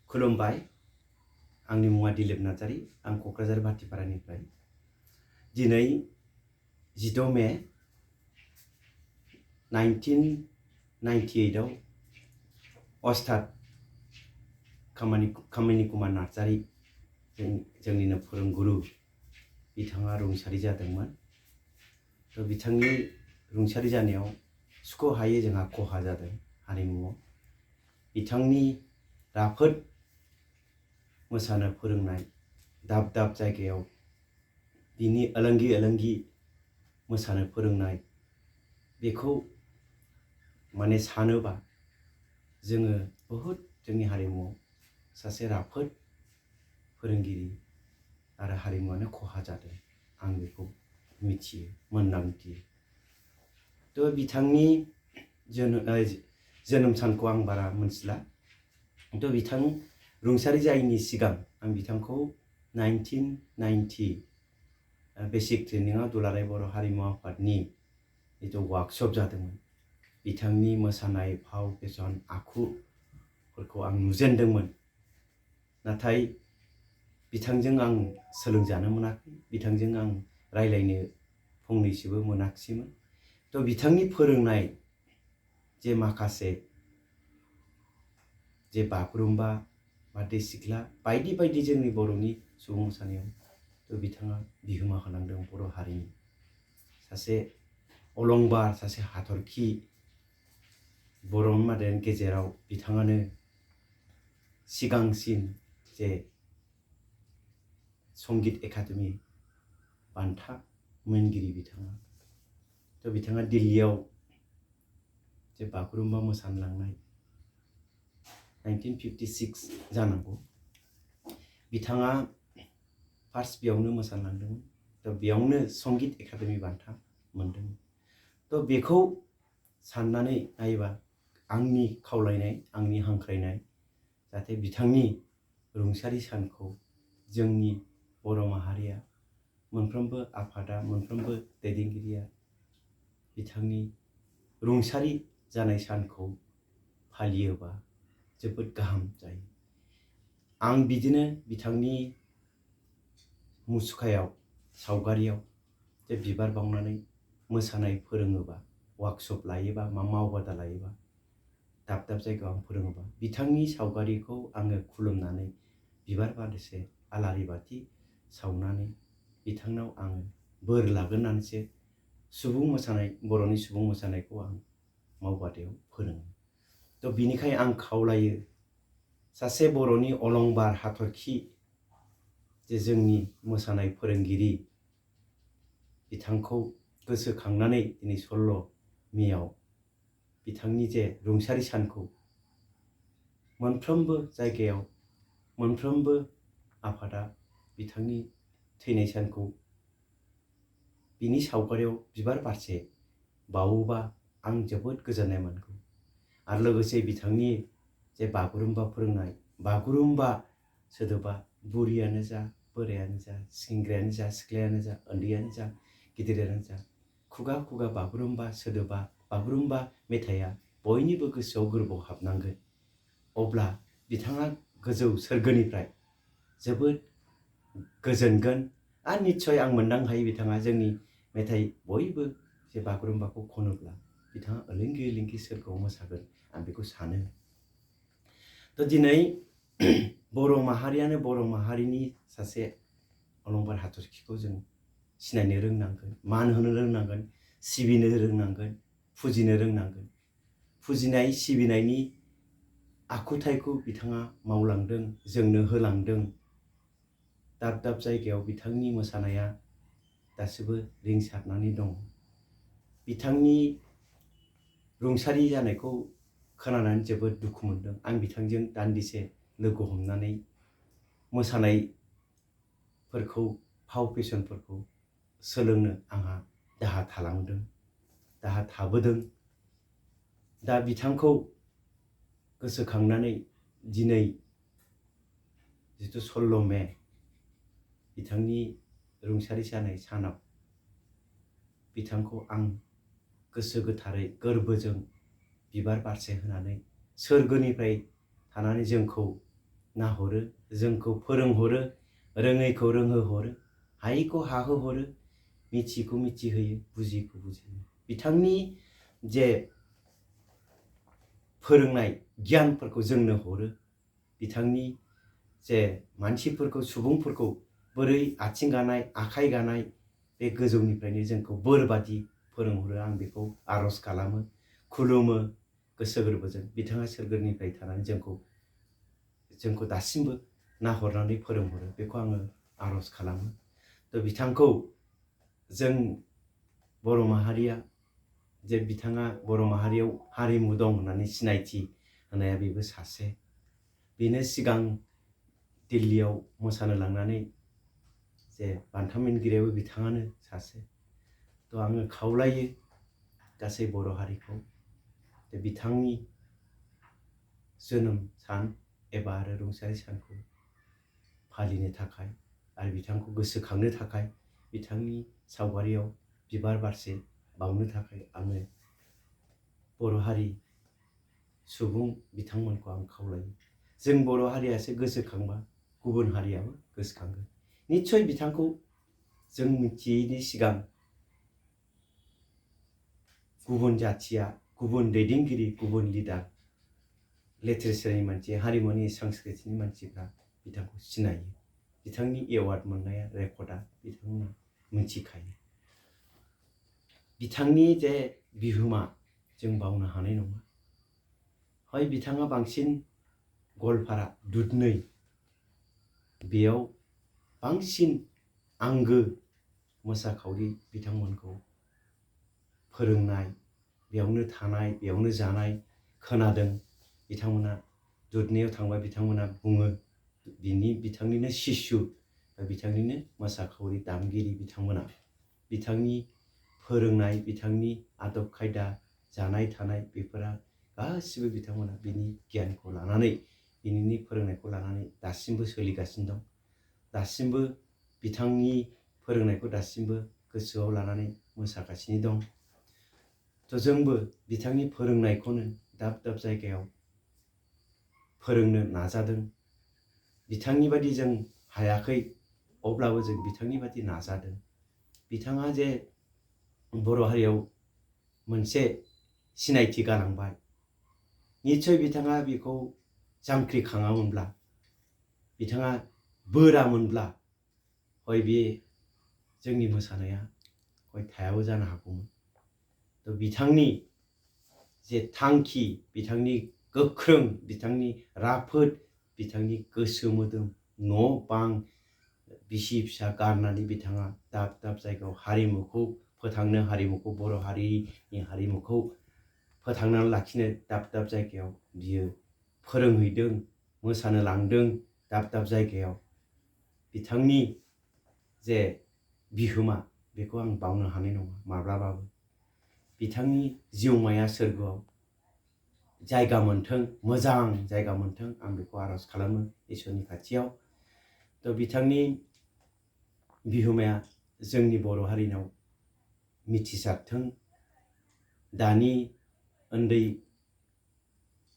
खुलुमबाय आंनि मुङा दिलीप नार्जारी आं क'क्राझार भाटिपारानिफ्राय दिनै 16 मे 1998 आव अस्ताद कामिनी कुमार नार्जारी जोंनिनो फोरोंगुरु बिथाङा रुंसारि जादोंमोन। तो बिथांनि रुंसारि जानायाव सुख'हायै जोंहा खहा जादों हारिमुआव। बिथांनि राफोद मोसानो फोरोंनाय दाब दाब जायगायाव बिनि ओलोंगि मोसानो फोरोंनाय बेखौ माने सानोबा जोङो बहुद जोंनि हारिमुआव सासे राफोद फोरोंगिरि आरो हारिमुआनो खहा जादों आं बेखौ मिथियो मोनदांथियो। तो बिथांनि जोनोम सानखौ आं बारा मोनथिला। तो बिथां रुंसारि जायैनि सिगां आं बिथांखौ 1990 बेसिक ट्रेनिंआव दुलाराय बर' हारिमु आफादनि जिथु वार्कशप जादोंमोन बिथांनि मोसानाय फाव फेसन आखुफोरखौ आं नुजेनदोंमोन। नाथाय बिथांजों आं सोलोंजानो मोनाखै, बिथांजों आं रायलायनो फंनैसोबो मोनाखिसैमोन। तो बिथांनि फोरोंनाय जे माखासे जे बागुरुम्बा बारदै सिख्ला बायदि बायदि जोंनि बर'नि सुबुं मोसानायाव तो बिथाङा बिहोमा होलांदों। बर' हारिनि सासे अलंबार सासे हाथरखि बर' माहारिनि गेजेराव बिथाङानो सिगांसिन जे संगीत एकाडेमि बान्था मोनगिरि बिथाङा। तो बिथाङा दिल्लीयाव जे बागुरुम्बा मोसानो लांनाय 1956 जानांगौ बिथाङा फार्स्ट बेयावनो मोसालांदोंमोन। तो बेयावनो संगीत एकाडेमि बान्था मोनदोंमोन। तो बेखौ साननानै नायोबा आंनि खावलायनाय आंनि हांख्रायनाय जाहाथे बिथांनि रुंसारि सानखौ जोंनि बर' माहारिया मोनफ्रोमबो आफादा मोनफ्रोमबो दैदेनगिरिया बिथांनि रुंसारि जानाय सानखौ फालियोबा जोबोद गाहाम जायो। आं बिदिनो बिथांनि मुसुखायाव सावगारियाव जे बिबार बावनानै मोसानाय फोरोङोबा वार्कशप लायोबा मावबादा लायोबा दाब दाब जायगायाव आं फोरोङोबा बिथांनि सावगारिखौ आङो खुलुमनानै बिबार बारसे आलारि बाथि सावनानै बिथांनाव आङो बोर लागोनानैसो सुबुं मोसानाय बर'नि सुबुं मोसानायखौ आं मावबादायाव फोरोङो। तो बिनिखाय आं खावलायो सासे बर'नि अलंबार हाथरखि जे जोंनि मोसानाय फोरोंगिरि बिथांखौ गोसोखांनानै दिनै 16 मेआव बिथांनि जे रुंसारि सानखौ मोनफ्रोमबो जायगायाव मोनफ्रोमबो आफादा बिथांनि थैनाय सानखौ बिनि सावगारियाव बिबार बारसे बावोबा आं जोबोद गोजोननाय मोनगौ। आरो लोगोसे बिथांनि जे बागुरुम्बा फोरोंनाय बागुरुम्बा सोदोबा बुरियानो जा बोरायानो जा सेंग्रायानो जा सिख्लायानो जा उन्दैयानो जा गिदिरानो जा खुगा खुगा बागुरुम्बा सोदोबा बागुरुम्बा मेथाइया बयनिबो गोसोआव गोरबोआव हाबनांगोन। अब्ला बिथाङा गोजौ सोरगोनिफ्राय जोबोद गोजोनगोन। आरो निस्सय आं मोनदां हायो बिथाङा जोंनि मेथाइ बयबो जे बागुरुम्बाखौ खनोब्ला बिथाङा ओलोंगि सोरगोआव मोसागोन आं बेखौ सानो। तो दिनै बर' माहारियानो बर' माहारिनि सासे अलंबार हाथरखिखौ जों सिनायनो रोंनांगोन, मान होनो रोंनांगोन, सिबिनो रोंनांगोन, फुजिनो रोंनांगोन। फुजिनाय सिबिनायनि आखुथायखौ बिथाङा मावलांदों, जोंनो होलांदों। दाब दाब जायगायाव बिथांनि मोसानाया दासिमबो रिंसारनानै दं। बिथांनि रुंसारि जानायखौ खोनानानै जोबोद दुखु मोनदों। आं बिथांजों दान्दिसे लोगो हमनानै मोसानायफोरखौ फाव फेसनफोरखौ सोलोंनो आंहा दाहा थालांदों, दाहा थाबोदों। दा बिथांखौ गोसोखांनानै दिनै जिथु 16 मे बिथांनि रुंसारि जानाय सानाव बिथांखौ आं गोसो गोथारै गोरबोजों बिबार बारसे होनानै सोरगोनिफ्राय थानानै जोंखौ नाहरो, जोंखौ फोरोंहरो, रोङैखौ रोंहोहरो, हायैखौ हाहोहरो, मिथियैखौ मिथिहोयो, बुजियैखौ बुजिहोयो। बिथांनि जे फोरोंनाय गियानफोरखौ जोंनो हरो, बिथांनि जे मानसिफोरखौ सुबुंफोरखौ बोरै आथिं गानाय आखाइ गानाय बे गोजौनिफ्रायनो जोंखौ बोर बादि फोरोंहरो। आं बेखौ आरज खालामो, खुलुमो गोसो गोरबोजों। बिथाङा सोरगोनिफ्राय थानानै जोंखौ दासिमबो नाहरनानै फोरोंहरो, बेखौ आङो आरज खालामो। थ' बिथांखौ जों बर' माहारिया जे बिथाङा बर' माहारियाव हारिमु दं होननानै सिनायथि होनाया बेबो सासे। बेनो सिगां दिल्लीयाव मोसानो लांनानै जे बान्था मोनगिरियाबो बिथाङानो सासे। थ' आङो खावलायो गासै बर' हारिखौ बिथांनि जोनोम सान एबा आरो रुंसारि सानखौ फालिनो थाखाय आरो बिथांखौ गोसोखांनो थाखाय, बिथांनि सावगारियाव बिबार बारसे बावनो थाखाय आङो बर' हारि सुबुं बिथांमोनखौ आं खावलायो। जों बर' हारियासो गोसोखांबा गुबुन हारियाबो गोसोखांगोन। निस्सय बिथांखौ जों मिथियैनि सिगां गुबुन जाथिया, गुबुन दैदेनगिरि, गुबुन लिडार, लिटारेचारनि मानसि, हारिमुनि संस्कृतिनि मानसिफ्रा बिथांखौ सिनायो। बिथांनि एवार्ड मोननाया रेकर्डआ बिथांमोना मिथिखायो। बिथांनि जे बिहोमा जों बावनो हानाय नङा। हय बिथाङा बांसिन गवालपारा दुधनৈ बेयाव बांसिन आंगो मोसाखावरि बिथांमोनखौ फोरोंनाय, बेयावनो थानाय, बेयावनो जानाय खोनादों। बिथांमोना दुधनैयाव थांबा बिथांमोना बुङो बिथांनिनो शिशु, बिथांनिनो मोसाखावरि दामगिरि बिथांमोना बिथांनि फोरोंनाय, बिथांनि आदब खायदा, जानाय थानाय बेफोरा गासिबो बिथांमोना बिनि गियानखौ लानानै, बिनि फोरोंनायखौ लानानै दासिमबो सोलिगासिनो दं। दासिमबो बिथांनि फोरोंनायखौ दासिमबो गोसोआव लानानै मोसागासिनो दं। थ' जोंबो बिथांनि फोरोंनायखौनो दाब दाब जायगायाव फोरोंनो नाजादों। बिथांनि बादि जों हायाखै, अब्लाबो जों बिथांनि बादि नाजादों। बिथाङा जे बर' हारियाव मोनसे सिनायथि गालांबाय, निस्सय बिथाङा बेखौ जांख्रिखाङामोनब्ला, बिथाङा बोरामोनब्ला हय बे जोंनि मोसानाया हय थायाबो जानो हागौमोन। थ' बिथांनि जे थांखि, बिथांनि गोख्रों, बिथांनि राफोद, बिथांनि गोसो मोदोम न' बां बिसि फिसा गारनानै बिथाङा दाब दाब जायगायाव हारिमुखौ फोथांनो, हारिमुखौ बर' हारिनि हारिमुखौ फोथांनानै लाखिनो दाब दाब जायगायाव बियो फोरोंहैदों, मोसानो लांदों दाब दाब जायगायाव। बिथांनि जे बिहोमा बेखौ आं बावनो हानाय नङा माब्लाबाबो। बिथांनि जिउमाया सोरगोआव जायगा मोनथों, मोजां जायगा मोनथों, आं बेखौ आरज खालामो इसोरनि खाथियाव। थ' बिथांनि बिहोमाया जोंनि बर' हारिनाव मिथिसारथों। दानि उन्दै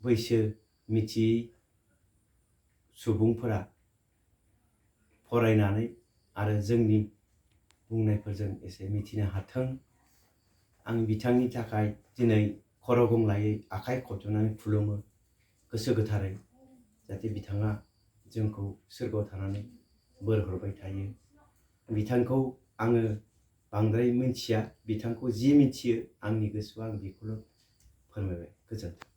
बैसो मिथियै सुबुंफोरा फरायनानै आरो जोंनि बुंनायफोरजों एसे मिथिनो हाथों। आं बिथांनि थाखाय दिनै खर' गंग्लायै आखाइ खबजबनानै खुलुमो गोसो गोथारै, जाहाथे बिथाङा जोंखौ सोरगोआव थानानै बोर हरबाय थायो। बिथांखौ आङो बांद्राय मिथिया, बिथांखौ जि मिथियो आंनि गोसोआव आं बेखौल' फोरमायबाय। गोजोन्थों।